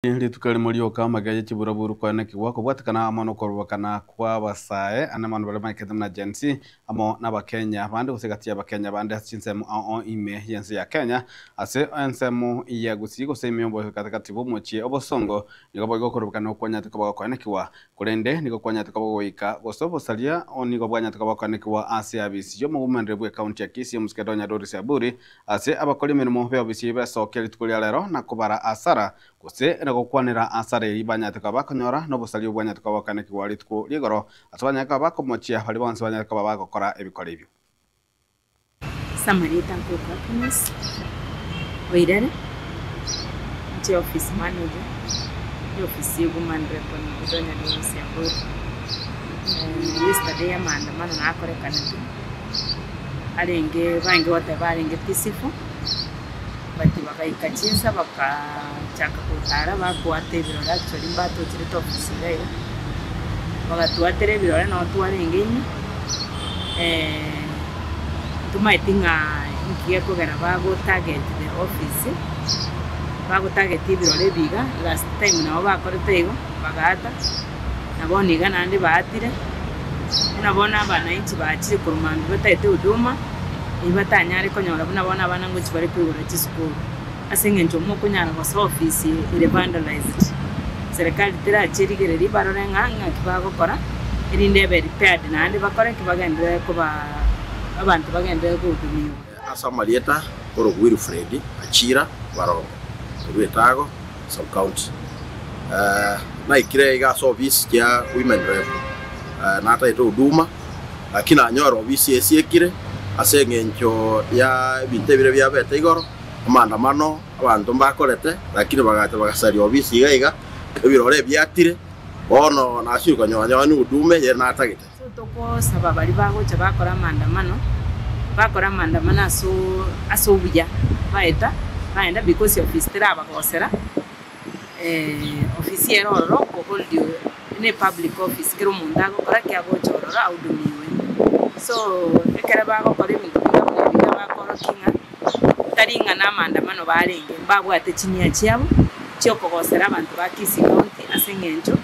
Rituko erimo rioka amagega ye chiburaburu koenekigwa kobwatekana amo nokorobokana kw'abasae ane mono baria bamaikete buna Gen Z amo n'Abakenya bande gose egati y'Abakenya bande ase chinsemo ao ime y'ense ya Kenya ase ensemo ya Gusii gose ime y'obogatagati bw'omochie obosongo nigo boigo okorobokana okwanyarete koba gokoenekigwa korende nigo kwanyarete koba goika gose obosaria nigo bwanyarete koba gokoenekigwa ase abisi y'omogomenere bw'ecounty ya Kisii omosike Donya Doris Aburi Ase abakori emeremo b'eofisi besokia rituko ria rero na kobara asara, gose na gokwanera asara eria banyarete koba bakonyora, na obosaria obwo bwanyarete koba bokanekigwa rituko ri'igoro, ase banyare koba bakomochia baria bonsi banyarete koba bagokora ebikora ebio. Ase amarieta nkorokwa Happiness Oirere, inche office manager y'ofisi ya Woman Rep Odonya Doris Abori. Yesterday amaandamano nakorekanete. Arenge bange goteba arenge peaceful, but bagaika chinsa bakachaka gotara bakoata ebirore actually mbatocherete office iga iga, bagatwatera ebirore nabo twarenge ime, ntomaeti ng'a inki gekogera bago target the office, bago target ebirore ebi iga, last time nabo bakorete igo, bagaata. Na bono iga naende baatire, buna bono abananchi bachire korwa mambia bataete huduma, eyio batanyare konyora buna bono abana ngochia bare koigora chisukuru, ase eng'encho mokonyara gosoa ofisi ere vandalized. Serikali terache erigererie barore ng'a ng'aki bagokora, erinde ebe repaired naende bakore ki bagenderere koba abanto bagenderere kohudumiwa. Ase amarieta korokwa Wilfred Achira Barongo korwa Etago Sub-county. Naikire iga ase ofisi chia Women Rep, nataete huduma, lakini nanyora ofisi esiekire ase eng'encho ya ebinto ebire biabete igoro, amaandamano abanto mbakorete, lakini bagacha bagasaria ofisi iga iga, ebirore ebiatire, bono nasire konyora nonye huduma eye natagete. So togosaba baria bagocha bakora amaandamano, bakore amaandamano aso ase obuya, baeta baenda because ofisi terabagosera, ofisi ere ororo okohold ne public office kera omonto agokora ki agocha ororo ahudumiwe. So ekero bagokora ebinto buna buna ebi bakorokia ng'a tari ng'a na amaandamano barenge, mbabwate chinia chiabo chiokogosera abanto ba Kisii County ase eng'encho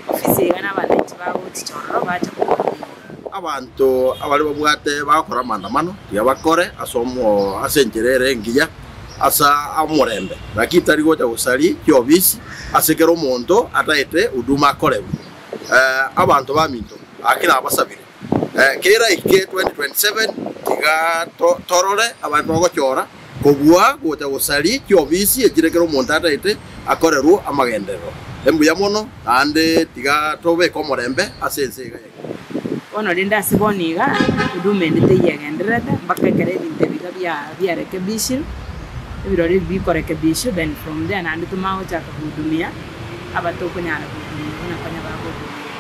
ofisi iga nabananchi bagochicha ororo bacha kohudumiwa. Abanto abaria babwate bagokora amaandamano tiga bakore ase omo ase enchera ere engiya ase omorembe, lakini tari gocha gosaria chiofisi ase kera omonto ataete huduma akorerwe. Abanto baminto, gaki nabasabire, Keraike 2027 tiga torore abare togochora kobua gocha gosaria chiofisi echire kera omonto ataete akorerwe amagenderero. Mbuya mono naende tiga tobeke omorembe ase ense iga yaito. Bono rende ase bono iga, huduma ende teiyegendererete mpaka ekero ebinto ebi iga biarekebishirwe, ebirori ebi bikorekebishwa then from there naende tomanye gochaka kohudumia abatokonyara kohudumia buna konya bagohudumia.